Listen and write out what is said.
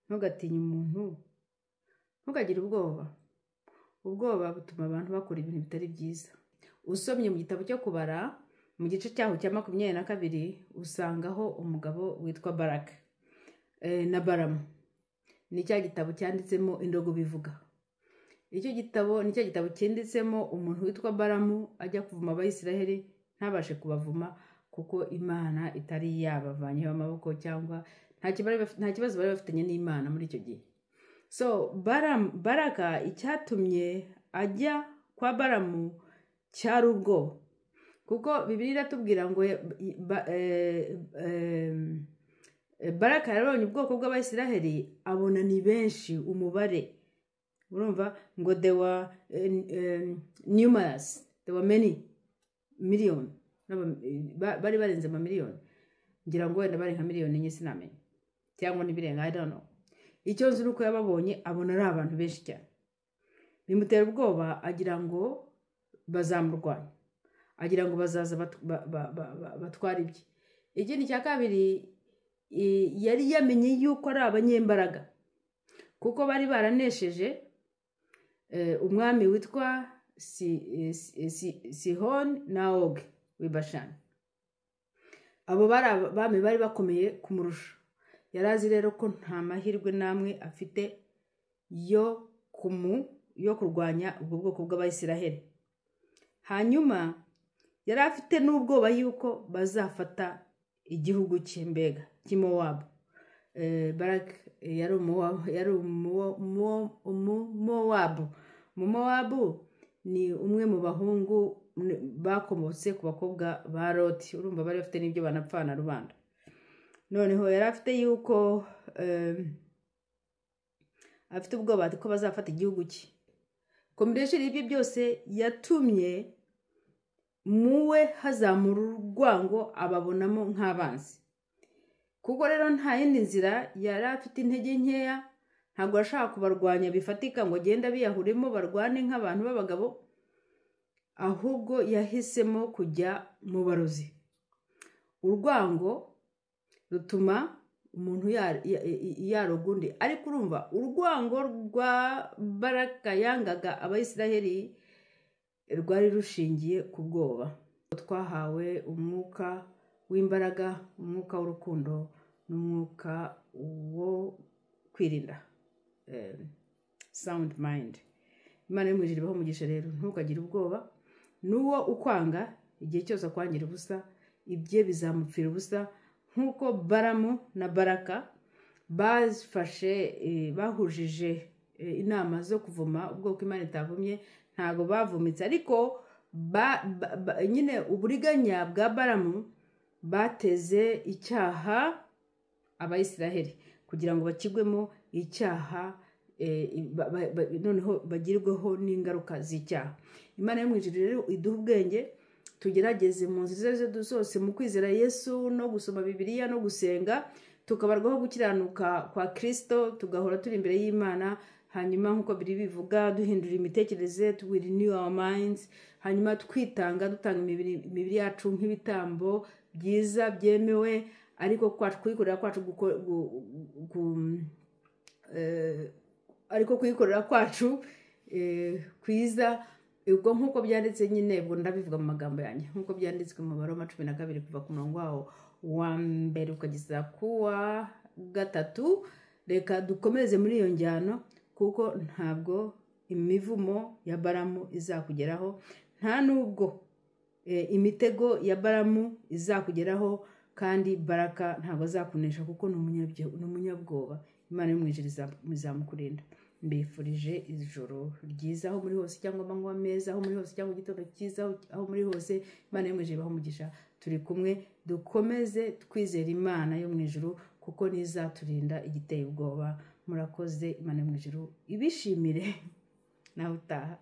Ntugatinye umuntu, ntugagire ubwoba. Ubwoba butuma abantu bakora ibintu bitari byiza. Usomye mu gitabo cyo Kubara, mu gice cyaho cya 22, usangaho umugabo witwa Baraka na Baramu. Ni cya gitabo cyanditsemo indogobe ivuga. Icyo gitabo ni cya gitabo cyanditsemo umuntu witwa Baramu ajya kuvuma Abayisiraheli, ntabashe kubavuma kuko Imana itari yabavanyeho amaboko, cyangwa nta kibazo bari bafitanye n'Imana muri icyo gihe. So Baraka, icyatumye ajya kwa Baramu cyari ubwoba, kuko Bibiliya iratubwira ngo Baraka yarabonye ubwoko bw'Abayisiraheli, abona ni benshi umubare. Urumva ngo they were numerous, they were many million, bari barenze amamiliyoni, ngira ngo wenda bari nka miliyoni 4, sinamenya, cyangwa n'ibirenga, I don't know. Icyo nzi ni uko yababonye abona ari abantu benshi cyane, bimutera ubwoba, agira ngo bazamurwanya, agira ngo bazaza batwara ibye. Ikindi cya kabiri, yari yamenye yuko ari abanyembaraga, kuko bari baranesheje umwami witwa Sihoni na Ogi w'i Bashani. Abo bari abami bari bakomeye kumurusha. Yari azi rero ko nta mahirwe n'amwe afite yo kurwanya ubwo bwoko bw'Abayisiraheli. Hanyuma yari afite n'ubwoba yuko bazafata igihugu cye, mbega cy'Imowabu. Baraka yari Umumowabu. Umumowabu ni umwe mu bahungu bakomotse ku bakobwa ba Loti. Urumva bari bafite n'ibyo banapfana rubanda. Noneho yari afite yuko afite ubwoba ko bazafata igihugu cye. Combination y'ibyo byose yatumye muwe hazamura urwango, ababonamo nk'abanzi. Kuko rero nta yindi nzira, yari afite intege nkeya, ntabwo yashaka kubarwanya bifatika ngo agende abiyahuremo barwane nk'abantu b'abagabo, ahubwo yahisemo kujya mu barozi. Urwango rutuma umuntu yaroga undi. Ariko urumva urwango rwa Baraka yangaga Abayisiraheli rwari rushingiye ku bwoba. Twahawe umwuka w'imbaraga, umwuka w'urukundo n'umwuka wo kwirinda, sound mind. Imana yo mu ijuru ibahe umugisha. Rero ntukagire ubwoba n'uwo ukwanga. Igihe cyose akwangira ubusa, ibye bizamupfira ubusa, nk'uko Baramu na Baraka bafashe bahujije inama zo kuvuma ubwoko Imana itavumye. Ntabwo bavumitse, ariko nyine uburiganya bwa Baramu bateze icyaha Abayisiraheli kugira ngo bakigwemo icyaha, noneho bagirweho n'ingaruka z'icyaha. Imana yo mu ijuru rero iduha ubwenge, tugerageze mu nzira izo ari zo zose, mu kwizera Yesu no gusoma Bibiliya no gusenga, tukabarwaho gukiranuka kwa Kirisito, tugahora turi imbere y'Imana. Hanyuma nk'uko biri bivuga, duhindura imitekerereze, we renew our minds, hanyuma twitanga, dutanga imibiri yacu nk'ibitambo byiza byemewe, ariko kwacu kuyikorera kwacu ariko kuyikorera kwacu kwiza. Ubwo nk'uko byanditse nyine, ubwo ndabivuga mu magambo yanjye, nk'uko byanditswe mu Baroma 12, kuva ku murongo wawo wa mbere ukageza ku wa gatatu. Reka dukomereze muri iyo njyano, kuko ntabwo imivumo ya Baramu izakugeraho, nta nubwo imitego ya Baramu izakugeraho, kandi Baraka ntabwo azakunesha kuko ni umunyabwoba. Imana yo mu ijuru izamukurinda. Mbifurije ijoro ryiza aho muri hose, cyangwa amanywa meza aho muri hose, cyangwa igitondo cyiza aho muri hose. Imana yo mu ijuru ibahe umugisha. Turi kumwe, dukomeze twizera Imana yo mu ijuru, kuko ntizaturinda igiteye ubwoba. Murakoze, Imana yo mu ijuru ibishimire. Nawe utaha.